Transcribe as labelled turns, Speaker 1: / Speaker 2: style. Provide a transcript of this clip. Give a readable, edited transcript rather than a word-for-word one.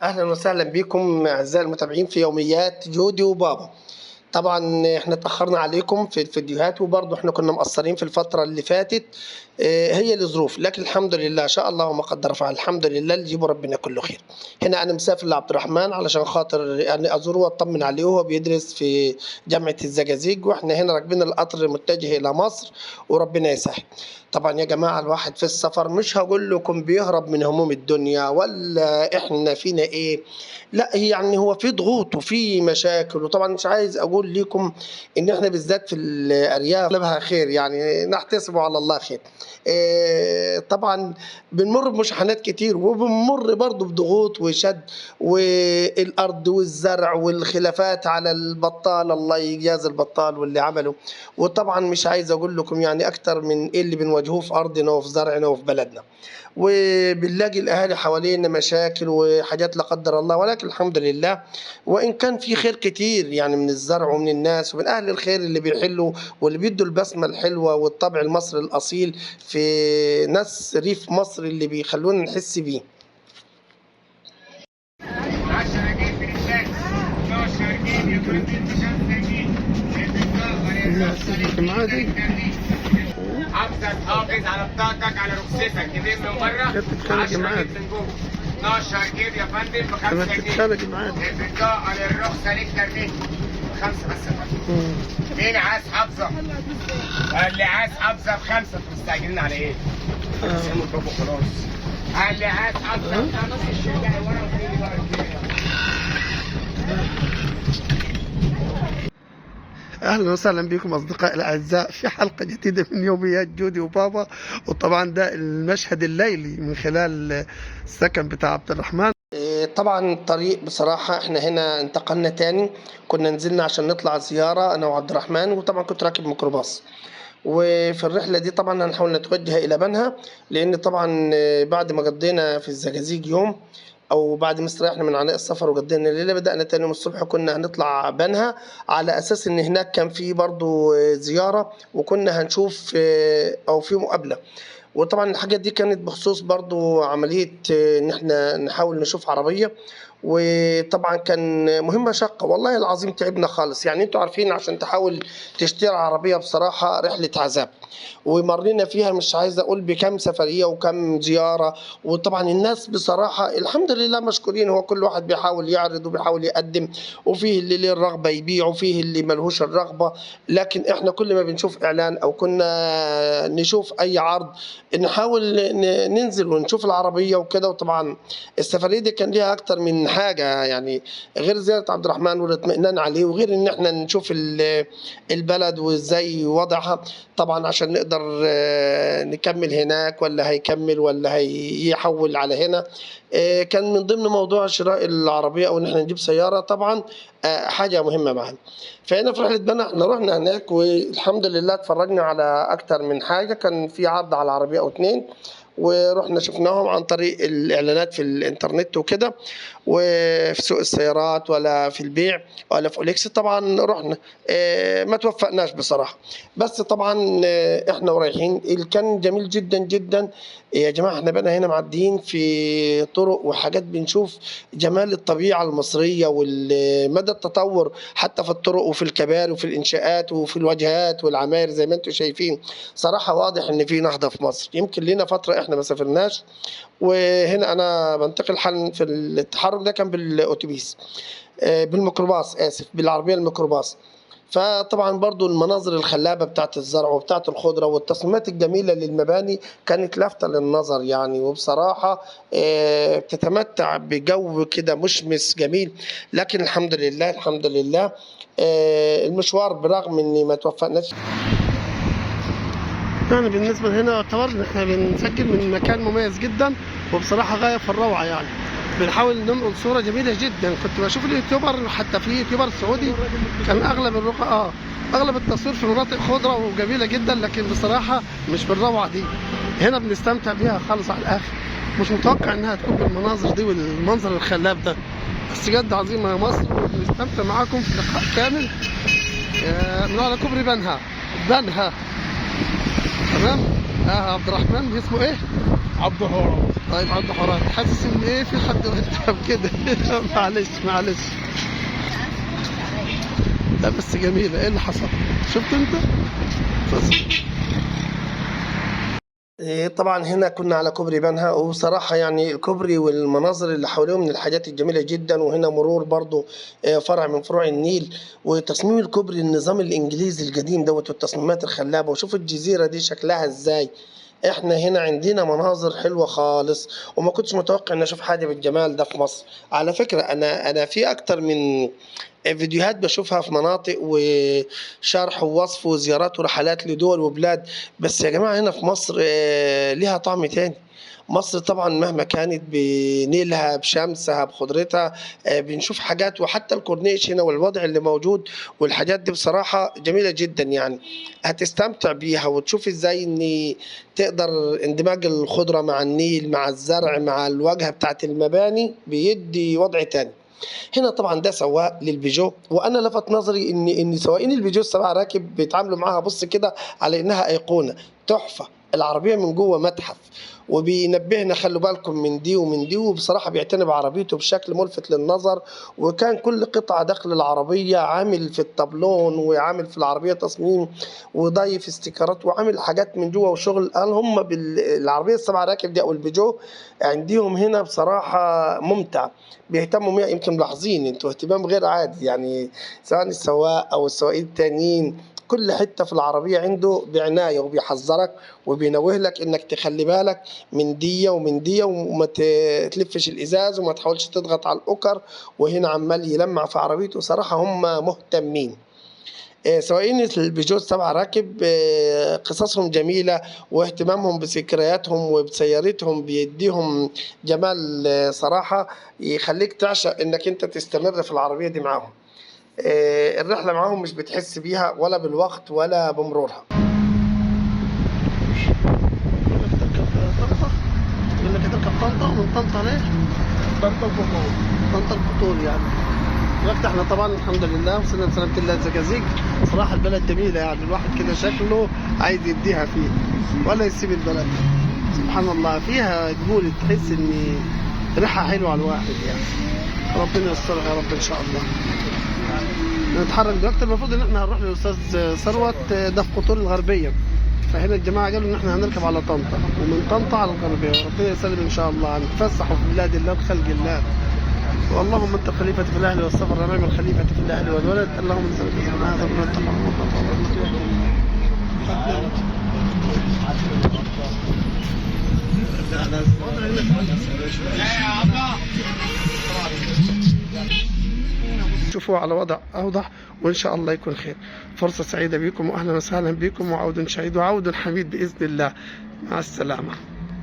Speaker 1: اهلا وسهلا بكم اعزائي المتابعين في يوميات جودي وبابا. طبعا احنا اتاخرنا عليكم في الفيديوهات، وبرضه احنا كنا مقصرين في الفترة اللي فاتت، هي الظروف، لكن الحمد لله شاء الله وما قدر فعل، الحمد لله اللي يجيبه ربنا كله خير. هنا انا مسافر لعبد الرحمن علشان خاطر يعني ازوره واطمن عليه، وهو بيدرس في جامعه الزجاجيج، واحنا هنا راكبين القطر متجه الى مصر، وربنا يسهل. طبعا يا جماعة الواحد في السفر مش هقول لكم بيهرب من هموم الدنيا ولا احنا فينا ايه، لا يعني هو في ضغوط وفي مشاكل، وطبعا مش عايز اقول لكم ان احنا بالذات في الارياف لها خير، يعني نحتسبه على الله خير. طبعا بنمر بمشاحنات كتير، وبنمر برضو بضغوط وشد، والارض والزرع والخلافات على البطال، الله يجاز البطال واللي عمله. وطبعا مش عايز اقول لكم يعني اكتر من ايه اللي بنواجهوه في ارضنا وفي زرعنا وفي بلدنا، وبنلاقي الاهالي حوالينا مشاكل وحاجات لا قدر الله، ولكن الحمد لله وان كان في خير كتير يعني من الزرع ومن الناس ومن اهل الخير اللي بيحلوا واللي بيدوا البسمة الحلوة والطبع المصري الاصيل في ناس ريف مصر اللي بيخلونا نحس بيه.
Speaker 2: 10 جنيه في الشاي، 12 جنيه يا فندم، 5 جنيه. حافظك حافظ على بطاقتك على رخصتك، جنيه من بره، 10 جنيه من جوه، 12 جنيه يا فندم ب 5 جنيه. البطاقة للرخصه ليك ترميه بخمسة بس يا فندم. مين عايز حافظه؟ اللي عايز حافظه بخمسة، انتوا مستعجلين على ايه؟ اضربوا خلاص. اللي عايز حافظه بخمسة، الشارع ورا وفي بقى.
Speaker 1: اهلا وسهلا بكم اصدقائي الاعزاء في حلقة جديدة من يوميات جودي وبابا، وطبعا ده المشهد الليلي من خلال السكن بتاع عبد الرحمن. طبعا الطريق بصراحة احنا هنا انتقلنا تاني، كنا نزلنا عشان نطلع زيارة انا وعبد الرحمن، وطبعا كنت راكب ميكروباص. وفي الرحلة دي طبعا هنحاول نتوجه الى بنها، لان طبعا بعد ما قضينا في الزجاجيج يوم او بعد ما استريحنا من عناء السفر وقضينا الليلة، بدانا تاني يوم الصبح كنا هنطلع بنها على اساس ان هناك كان في برضو زيارة، وكنا هنشوف او في مقابله. وطبعا الحاجات دي كانت بخصوص برضو عملية ان احنا نحاول نشوف عربية، وطبعا كان مهمة شاقه والله العظيم، تعبنا خالص. يعني انتوا عارفين عشان تحاول تشتري عربية بصراحة رحله عذاب، ومرينا فيها مش عايز اقول بكم سفرية وكم زيارة. وطبعا الناس بصراحة الحمد لله مشكورين، هو كل واحد بيحاول يعرض وبيحاول يقدم، وفيه اللي ليه الرغبة يبيع وفيه اللي ملهوش الرغبة، لكن احنا كل ما بنشوف اعلان او كنا نشوف اي عرض نحاول ننزل ونشوف العربية وكده. وطبعا السفرية دي كان ليها اكتر من حاجة، يعني غير زيارة عبد الرحمن والاطمئنان عليه، وغير ان احنا نشوف البلد وازاي وضعها، طبعا عشان نقدر نكمل هناك ولا هيكمل ولا هيحول على هنا. كان من ضمن موضوع شراء العربية او ان احنا نجيب سيارة، طبعا حاجة مهمة معانا. فهنا في رحله بنا احنا رحنا هناك والحمد لله اتفرجنا على اكتر من حاجة، كان في عرض على عربية او اتنين، ورحنا شفناهم عن طريق الاعلانات في الانترنت وكده، وفي سوق السيارات ولا في البيع ولا في اوليكس. طبعا رحنا ما توفقناش بصراحة، بس طبعا احنا ورايحين كان جميل جدا جدا يا جماعة. احنا بقى هنا معديين في طرق وحاجات، بنشوف جمال الطبيعة المصرية ومدى التطور حتى في الطرق وفي الكباري وفي الانشاءات وفي الواجهات والعماير زي ما انتم شايفين. صراحة واضح ان في نهضة في مصر، يمكن لنا فترة احنا ما سافرناش. وهنا انا بنتقل حالا في التحرك ده كان بالاتوبيس، بالميكروباص، اسف، بالعربية الميكروباص. فطبعا برضو المناظر الخلابة بتاعت الزرع وبتاعت الخضرة والتصميمات الجميلة للمباني كانت لافتة للنظر يعني، وبصراحة بتتمتع بجو كده مشمس جميل. لكن الحمد لله الحمد لله المشوار برغم اني ما توفقناش.
Speaker 3: يعني بالنسبة لهنا يعتبر ان احنا بنسجل من مكان مميز جدا، وبصراحة غاية في الروعة، يعني بنحاول ننقل صورة جميلة جدا. كنت بشوف ال YouTuber، حتى في YouTuber سعودي كان اغلب الرقعة اغلب التصوير في مناطق خضرة وجميلة جدا، لكن بصراحة مش بالروعة دي. هنا بنستمتع بيها خالص على الاخر، مش متوقع انها تكون بالمناظر دي والمنظر الخلاب ده، بس جد عظيمة يا مصر. وبنستمتع معاكم في لقاء كامل من على كوبري بنها. بنها تمام. عبد الرحمن اسمه ايه؟
Speaker 4: عبد هورا.
Speaker 1: طيب عنده حرارة، حاسس ان ايه في حد قدام كده. معلش معلش. لا بس جميلة. ايه اللي حصل؟ شفت انت؟ بس. طبعا هنا كنا على كوبري بنها، وبصراحة يعني الكوبري والمناظر اللي حواليه من الحاجات الجميلة جدا. وهنا مرور برضو فرع من فروع النيل، وتصميم الكوبري النظام الإنجليزي القديم دوت، والتصميمات الخلابة. وشوف الجزيرة دي شكلها ازاي. احنا هنا عندنا مناظر حلوة خالص، وما كنتش متوقع ان اشوف حاجة بالجمال ده في مصر. على فكرة انا في اكتر من فيديوهات بشوفها في مناطق وشرح ووصف وزيارات ورحلات لدول وبلاد، بس يا جماعة هنا في مصر ليها طعم تاني. مصر طبعا مهما كانت بنيلها بشمسها بخضرتها، بنشوف حاجات، وحتى الكورنيش هنا والوضع اللي موجود والحاجات دي بصراحة جميلة جدا. يعني هتستمتع بيها وتشوف ازاي ان تقدر اندماج الخضرة مع النيل مع الزرع مع الواجهة بتاعت المباني بيدي وضع تاني. هنا طبعا ده سواق للبيجو، وانا لفت نظري ان سواقين البيجو السبعة راكب بيتعاملوا معاها بص كده على انها ايقونة تحفة. العربية من جوه متحف، وبينبهنا خلوا بالكم من دي ومن دي، وبصراحة بيعتني بعربيته بشكل ملفت للنظر. وكان كل قطعه داخل العربية عامل في الطابلون، وعامل في العربية تصميم، وضايف استيكرات، وعامل حاجات من جوه وشغل. قال هم بالعربية السبعة راكب دي او البيجو عندهم هنا بصراحة ممتع، بيهتموا بيها. يمكن ملاحظين انتوا اهتمام غير عادي، يعني سواء السواق او السواقين التانيين، كل حتة في العربية عنده بعناية، وبيحذرك وبينوه لك انك تخلي بالك من دي ومن دي، وما تلفش الازاز وما تحاولش تضغط على الاوكر. وهنا عمال يلمع في عربيته. صراحة هم مهتمين. سواقين البيجو السبعة راكب قصصهم جميلة، واهتمامهم بذكرياتهم وبسيارتهم بيديهم جمال صراحة يخليك تعشق انك انت تستمر في العربية دي معاهم. الرحلة معاهم مش بتحس بيها ولا بالوقت ولا بمرورها. يقول لك تركب طنطا، يقول لك تركب طنطا، ومن طنطا ليه؟ طنطا القطور، طنطا القطور يعني. دلوقتي احنا طبعا الحمد لله وصلنا بسلامة الله الزقازيق. صراحة البلد جميلة، يعني الواحد كده شكله عايز يديها فيه ولا يسيب البلد. سبحان الله فيها تقول تحس ان ريحة حلوة على الواحد يعني. ربنا يسترها يا رب ان شاء الله. نتحرك دلوقتي، المفروض ان احنا هنروح للاستاذ ثروت ده في قطور الغربية، فهنا الجماعة قالوا ان احنا هنركب على طنطا، ومن طنطا على الغربية، وربنا يسلم ان شاء الله. هنتفسحوا في بلاد الله وخلق الله. واللهم انت الخليفة في الاهل والسفر، ونعم الخليفة في الاهل والولد. اللهم نسالك هذا. شوفوا على وضع أوضح، وإن شاء الله يكون خير. فرصة سعيدة بكم، وأهلا وسهلا بكم، وعود سعيد وعود حميد بإذن الله. مع السلامة.